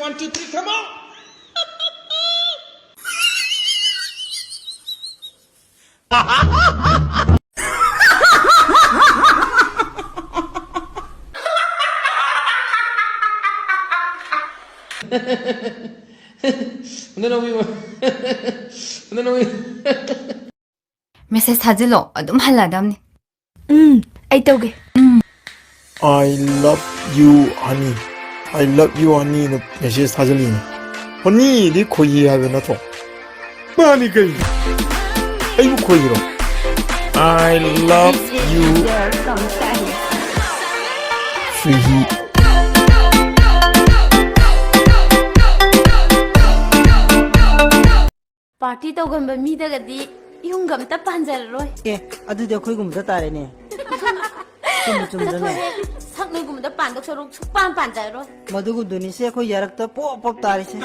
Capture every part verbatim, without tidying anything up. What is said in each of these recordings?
One, two, three, come on! ꯅꯅꯧꯕꯤꯕ꯫ ꯅꯅꯧꯕꯤ꯫ Message ꯊꯥꯖꯤꯜꯂꯣ, ꯑꯗꯨꯝ ꯍꯜꯂꯛꯑꯗꯝꯅꯤ꯫ ꯎꯝ, ꯑꯩ ꯇꯧꯒꯦ꯫ I love you, honey. I love you, honey ꯅ message ꯊꯥꯖꯤꯜꯂꯤꯅꯤ꯫ Honey ꯗꯤ ꯈꯣꯏꯍꯤ ꯍꯥꯏꯕ ꯅꯠꯇ꯭ꯔꯣ? ꯃꯥꯅꯤ ꯀꯩꯅꯣ? ꯑꯩꯕꯨ ꯈꯣꯏꯍꯤꯔꯣ? I love you. ꯈꯣꯏꯍꯤ꯫ Party ꯇꯧꯒꯟꯕ ꯃꯤꯗꯒꯗꯤ ꯌꯨꯝꯒ ꯑꯝꯇ ꯄꯥꯟꯖꯔꯔꯣꯏ꯫ ꯑꯦ, ꯑꯗꯨꯗꯤ ꯑꯩꯈꯣꯏꯒꯨꯝꯕꯗ ꯇꯥꯔꯦꯅꯦ꯫ ꯆꯨꯝꯕꯨ ꯆꯨꯝꯗ꯭ꯔꯅꯦ? ꯆꯠꯊꯣꯛꯑꯦ꯫ ꯁꯛ ꯅꯣꯏꯒꯨꯝꯕꯗ ꯄꯥꯟꯗꯧ ꯁꯔꯨꯛ ꯁꯨꯛꯄꯥꯟ ꯄꯥꯟꯖꯔꯔꯣꯏ꯫ ꯃꯗꯨꯒꯨꯝꯗꯨꯅꯤꯁꯦ ꯑꯩꯈꯣꯏ ꯌꯥꯔꯛꯇ ꯄꯣꯞ ꯄꯣꯞ ꯇꯥꯔꯤꯁꯦ꯫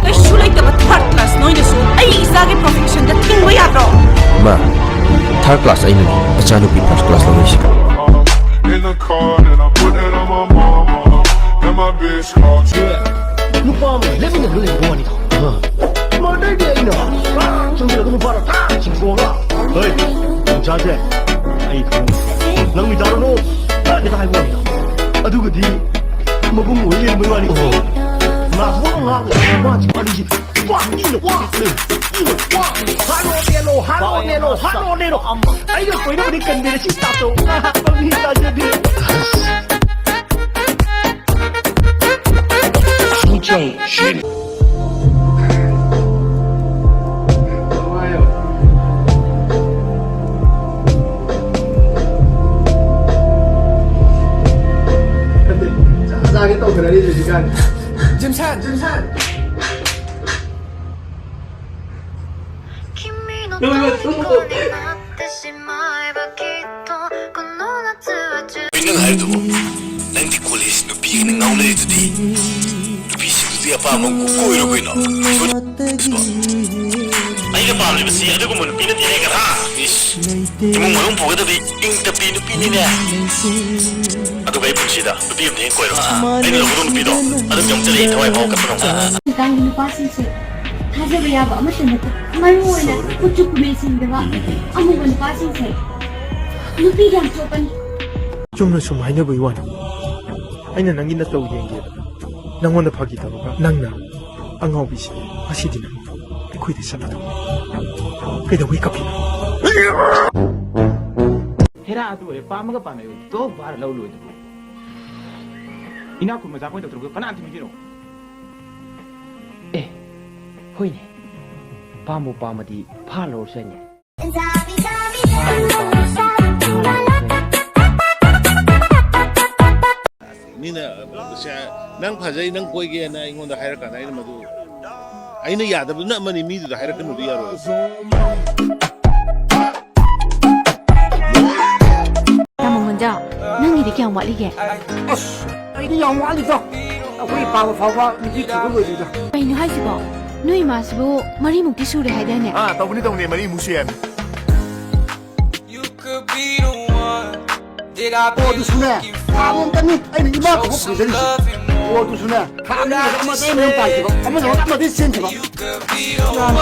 ꯀꯩꯁꯨ ꯂꯩꯇꯕ third class ꯅꯣꯏꯅꯁꯨ ꯑꯩ ꯏꯆꯥꯒꯤ professionꯗ ꯊꯤꯡꯕ ꯌꯥꯕ꯭ꯔꯣ? ꯃꯥ, third class ꯑꯩꯅꯅꯤ ꯃꯆꯥꯅꯨꯄꯤ first class ꯂꯧꯔꯤꯁꯦ꯫ In the car, then I put that on my mama. And my bitch called you. ꯅꯨꯄꯥ ꯑꯃꯒ ꯂꯦꯞꯃꯤꯟꯅꯗꯨꯅ ꯂꯩꯕ ꯋꯥꯅꯤꯗ꯫ ꯑ, ꯃꯗꯩꯗꯤ ꯑꯩꯅ ꯄꯨꯔꯥ ꯆꯪꯁꯤꯜꯂꯒ ꯅꯨꯄꯥꯗꯣ ꯊꯥꯛ ꯆꯤꯡꯊꯣꯛꯑꯒ, "ꯍꯣꯏ, ꯅꯣꯡꯆꯥꯁꯦ, ꯑꯩ ꯈꯪꯉꯦ꯫ ꯅꯪ ꯃꯤ ꯇꯥꯔꯨꯅꯨ," ꯍꯦꯛꯇ ꯍꯥꯏꯕ ꯋꯥꯅꯤꯗ꯫ ꯑꯗꯨꯒꯗꯤ ꯃꯕꯨꯡ ꯑꯣꯏ ꯂꯩꯔꯝꯕꯩ ꯋꯥꯅꯤ꯫ ꯉꯥꯛꯄ ꯉꯥꯛꯂꯦ ꯅꯨꯄꯥꯁꯤ ꯋꯥꯔꯤꯁꯤ꯫ ꯋꯥ! ꯏꯅ ꯋꯥ! ꯏꯅ ꯋꯥ! ꯍꯥꯠꯂꯣ ꯅꯦꯜꯂꯣ! ꯍꯥꯠꯂꯣ ꯅꯦꯜꯂꯣ! ꯍꯥꯠꯂꯣ ꯅꯦꯜꯂꯣ! ꯑꯩꯒ ꯀꯣꯏꯅꯕꯗꯤ ꯀꯟꯕꯤꯔꯁꯤ ꯇꯥꯆꯧ! ꯃꯤ ꯇꯥꯖꯗꯦ! ꯆꯥꯒꯦ ꯇꯧꯗꯅ ꯍꯧꯖꯤꯛꯀꯥꯟ꯫ ꯖꯤꯝꯁꯟ! ꯖꯤꯝꯁꯟ! ꯅꯪ ꯍꯥꯏꯔꯤꯗꯨꯕꯨ, ꯅꯪꯗꯤ college ꯅꯨꯄꯤꯒꯤꯅ ꯉꯥꯎꯅꯔꯤꯗꯨꯗꯤ, ꯅꯨꯄꯤꯁꯤꯡꯗꯨꯗꯤ ꯑꯄꯥꯝꯕ ꯑꯃ ꯀꯣꯏꯔꯣ ꯀꯩꯅꯣ? ꯑꯩ ꯑꯩꯅ ꯄꯥꯝꯂꯤꯕꯁꯤ ꯑꯗꯨꯒꯨꯝꯕ ꯅꯨꯄꯤ ꯅꯠꯇꯦꯅꯦ, ꯀꯅꯥ? ꯏꯁ, ꯏꯃꯨꯡ ꯃꯅꯨꯡ ꯄꯨꯒꯗꯕꯤ ꯏꯪ ꯇꯞꯄꯤ ꯅꯨꯄꯤꯅꯤꯅꯦ꯫ ꯑꯗꯨꯒ ꯑꯩ ꯄꯨꯟꯁꯤꯗ ꯅꯨꯄꯤ ꯑꯝꯇ ꯍꯦꯛ ꯀꯣꯏꯔꯣꯏ꯫ ꯑꯩꯅ ꯂꯧꯒꯗꯕ ꯅꯨꯄꯤꯗꯣ ꯑꯗꯨꯝ ꯌꯥꯎꯖꯔꯛꯏ, ꯊꯋꯥꯏ ꯐꯥꯎ ꯀꯞꯄ ꯉꯝꯖꯔꯦ꯫ ꯍꯧꯖꯤꯛꯀꯥꯟꯒꯤ ꯅꯨꯄꯥꯁꯤꯡꯁꯦ ꯊꯥꯖꯕ ꯌꯥꯕ ꯑꯃꯠꯇ ꯅꯠꯇꯦ꯫ ꯃꯔꯨ ꯑꯣꯏꯅ ꯀꯨꯆꯨ ꯀꯨꯃꯦꯟ ꯁꯦꯡꯗꯕ ꯑꯃꯨꯕ ꯅꯨꯄꯥꯁꯤꯡꯁꯦ ꯅꯨꯄꯤꯗ ꯌꯥꯝ ꯆꯣꯞꯄꯅꯤ꯫ ꯆꯨꯝꯅ ꯁꯨꯝ ꯍꯥꯏꯅꯕꯒꯤ ꯋꯥꯅꯤ꯫ ꯑꯩꯅ ꯅꯪꯒꯤ ꯅꯇꯧ ꯌꯦꯡꯒꯦꯕ꯫ ꯅꯪꯉꯣꯟꯗ ꯐꯥꯒꯤ ꯇꯧꯔꯒ ꯅꯪꯅ ꯑꯉꯥꯎꯕꯤꯁꯦ ꯉꯁꯤꯗꯤ ꯅꯪ ꯑꯩꯈꯣꯏꯗ ꯆꯠꯂꯗꯧꯅꯤ꯫ ꯀꯩꯗꯧꯕꯩ ꯀꯞꯄꯤꯅꯣ? ꯍꯦꯔꯥ, ꯑꯗꯨ ꯑꯣꯏꯔꯦ, ꯄꯥꯝꯃꯒ ꯄꯥꯝꯃꯦ, ꯇꯣꯛ ꯚꯥꯔ ꯂꯧ ꯂꯣꯏꯗꯨꯕꯨ꯫ ꯏꯅꯥꯛ ꯈꯨꯟꯕ ꯃꯆꯥ ꯑꯩꯈꯣꯏ ꯗꯣꯛꯇꯔꯕꯨ ꯀꯅꯥꯅ ꯊꯤꯟꯕꯤꯗꯣꯏꯅꯣ? ꯑꯦ, ꯍꯣꯏꯅꯦ, ꯄꯥꯝꯕꯨ ꯄꯥꯝꯃꯗꯤ ꯐꯥ ꯂꯧꯔꯁꯨ ꯌꯥꯏꯅꯦ꯫ ꯃꯤꯅ, ꯁꯦ, "ꯅꯪ ꯐꯖꯩ, ꯅꯪ ꯀꯣꯏꯒꯦꯅ" ꯑꯩꯉꯣꯟꯗ ꯍꯥꯏꯔꯀꯥꯟꯗ ꯑꯩꯅ ꯃꯗꯨ, ꯑꯩꯅ ꯌꯥꯗꯕꯗꯨꯅ ꯑꯃꯅꯤ, ꯃꯤꯗꯨꯗ ꯍꯥꯏꯔꯛꯀꯅꯨꯗꯤ ꯌꯥꯔꯣꯏ꯫ ꯇꯥꯃꯣ ꯃꯣꯟꯖꯥꯎ, ꯅꯪꯒꯤꯗꯤ ꯀꯌꯥꯝ ꯋꯥꯠꯂꯤꯒꯦ? ꯑꯁ, ꯑꯩꯗꯤ ꯌꯥꯝ ꯋꯥꯠꯂꯤꯗ꯫ ꯑꯩꯈꯣꯏ ꯏꯄꯥꯕ ꯐꯥꯎꯕ ꯅꯨꯄꯤ ꯊꯤꯕ ꯂꯣꯏꯗ꯭ꯔꯤꯗ꯫ ꯀꯩꯅꯣ ꯍꯥꯏꯁꯤꯕꯣ? ꯅꯣꯏ ꯏꯃꯥꯁꯤꯕꯨ ꯃꯔꯤꯃꯨꯛꯇꯤ ꯁꯨꯔꯦ ꯍꯥꯏꯗꯥꯏꯅꯦ? ꯑꯥ, ꯇꯧꯕꯅꯤ, ꯇꯧꯕꯅꯤ, ꯃꯔꯤꯃꯨꯛ ꯁꯨꯏ ꯍꯥꯏꯕꯅꯤ꯫ ꯑꯣ, ꯑꯗꯨꯁꯨꯅꯦ, ꯊꯥ ꯑꯃꯇꯅꯤ ꯑꯩꯅ ꯏꯃꯥ ꯀꯧꯕ ꯐꯪꯖꯔꯤꯁꯦ꯫ ꯑꯣ, ꯑꯗꯨꯁꯨꯅꯦ, ꯊꯥ ꯑꯅꯤ ꯑꯃꯗ ꯑꯩ ꯃꯌꯨꯝ ꯄꯥꯟꯈꯤꯕ, ꯑꯃꯗ ꯑꯃꯗ ꯁꯦꯝꯈꯤꯕ꯫ ꯒ꯭ꯌꯥꯟ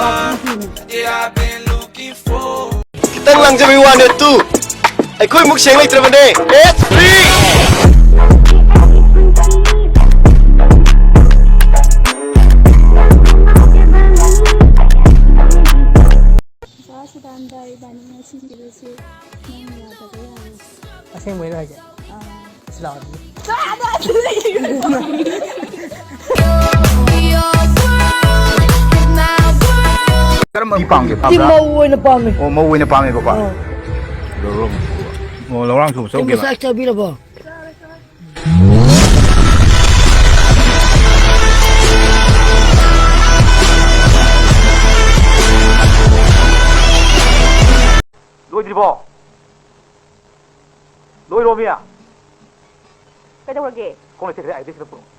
ꯇꯥꯗꯦ ꯅꯨꯄꯤꯅ꯫ ꯈꯤꯇꯪ ꯂꯥꯡꯖꯕꯒꯤ ꯋꯥꯅꯦ ꯇꯨ꯫ ꯑꯩꯈꯣꯏꯃꯨꯛ ꯁꯦꯡ ꯂꯩꯇ꯭ꯔꯕꯅꯦ꯫ It's free! ꯁꯤꯗꯥꯟꯗ ꯏꯕꯥꯅꯤ ꯉꯁꯤꯒꯤꯁꯤ ꯅꯪ ꯌꯥꯗꯕ ꯌꯥꯔꯣꯏ꯫ ꯑꯁꯦꯡꯕꯩꯔꯣ ꯍꯥꯏꯁꯦ? ꯑꯥ꯫ ꯑꯁ, ꯂꯥꯛꯑꯣ ꯑꯗꯨꯗꯤ꯫ ꯀꯔꯝꯕ ꯃꯤ ꯄꯥꯝꯒꯦ? ꯁꯤ ꯄꯥꯝꯕ꯭ꯔꯥ? ꯃꯧ ꯑꯣꯏꯅ ꯄꯥꯝꯃꯦ꯫ ꯑꯣ, ꯃꯧ ꯑꯣꯏꯅ ꯄꯥꯝꯃꯦꯕꯀꯣ? ꯑꯥ꯫ ꯂꯧꯔꯣ꯫ ꯑꯣ, ꯂꯧꯔꯥꯡ ꯁꯨꯕ ꯆꯧꯒꯦꯕ? ꯆꯥꯛ ꯆꯥꯕꯤꯔꯕꯣ? ꯂꯣꯏꯗ꯭ꯔꯤꯕꯣ? ꯂꯣꯏꯔꯣꯃꯤ꯫ ꯀꯩꯗꯧꯔꯒꯦ? ꯈꯣꯡ ꯂꯩꯊꯦꯛꯈ꯭ꯔꯦ, ꯑꯥꯏꯗꯤ ꯁꯤꯗ ꯄꯨꯔꯛꯑꯣ꯫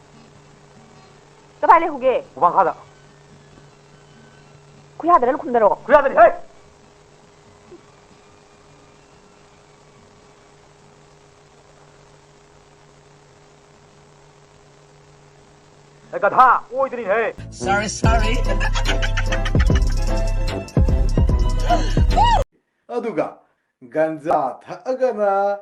ꯀꯗꯥꯏ ꯂꯩꯍꯧꯒꯦ? ꯈꯨꯕꯥꯡꯈꯥꯗ꯫ ꯈꯨꯌꯥꯗꯔ ꯈꯨꯝꯗꯔꯣ? ꯈꯨꯌꯥꯗꯅꯤ ꯍꯦ! ꯑꯦ, ꯒꯙꯥ, ꯑꯣꯏꯗ꯭ꯔꯤꯅꯦꯍꯦ꯫ Sorry, sorry. ꯑꯗꯨꯒ ꯒꯟꯖꯥ ꯊꯛꯑꯒꯅ